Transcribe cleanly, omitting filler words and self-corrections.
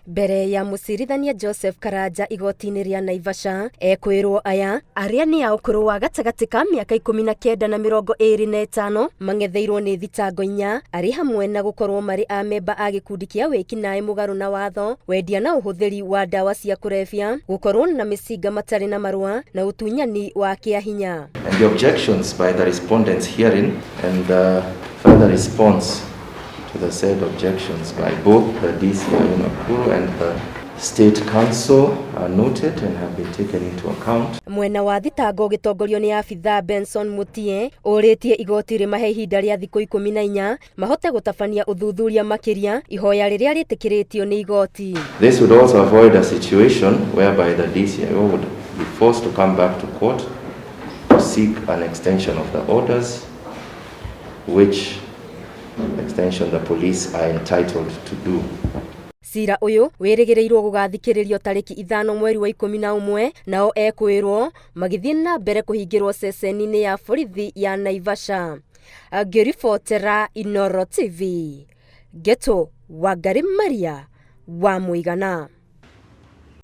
Mbere ya mũcirithania Joseph Karanja igoti-inĩ rĩa Naivasha, ekwĩrwo aya arĩa nĩ a ũkũrũ wa gatagatĩ ka mĩaka 19 na 25 mang'etheirwo nĩ thitango inya arĩ hamwe na gũkorwo marĩ amemba a gĩkundi kĩa wĩkinaĩ mũgarũ na watho, wendia na ũhũthĩri wa ndawa cia kũrebia, gũkorwo na mĩcinga matarĩ na marũa na ũtunyani wa kĩa hinya. And the objections by the respondents herein and the further response to the said objections by both the DCIO Nakuru and the State Council are noted and have been taken into account. Mwena wa thitango ũgĩtongorio nĩ abithaa Benson Mutie ũrĩtie igoti rĩmahe ihinda rĩa thikũ 14 mahote gũtabania ũthuthuria makĩria ihoya rĩrĩa rĩtĩkĩrĩtio nĩ igoti. This would also avoid a situation whereby the DCIO would be forced to come back to court to seek an extension of the orders, which extension the police are entitled to do. Cira ũyũ wĩrĩgĩrĩirwo gũgathikĩrĩrio tarĩki 5 mweri wa 11, nao ekwĩrwo magĩthiĩ na mbere kũhingĩrwo ceceni-inĩ ya borithi ya Naivasha. Ngĩribotera Inooro TV, Ngeto Wangari Maria wa Mũigana.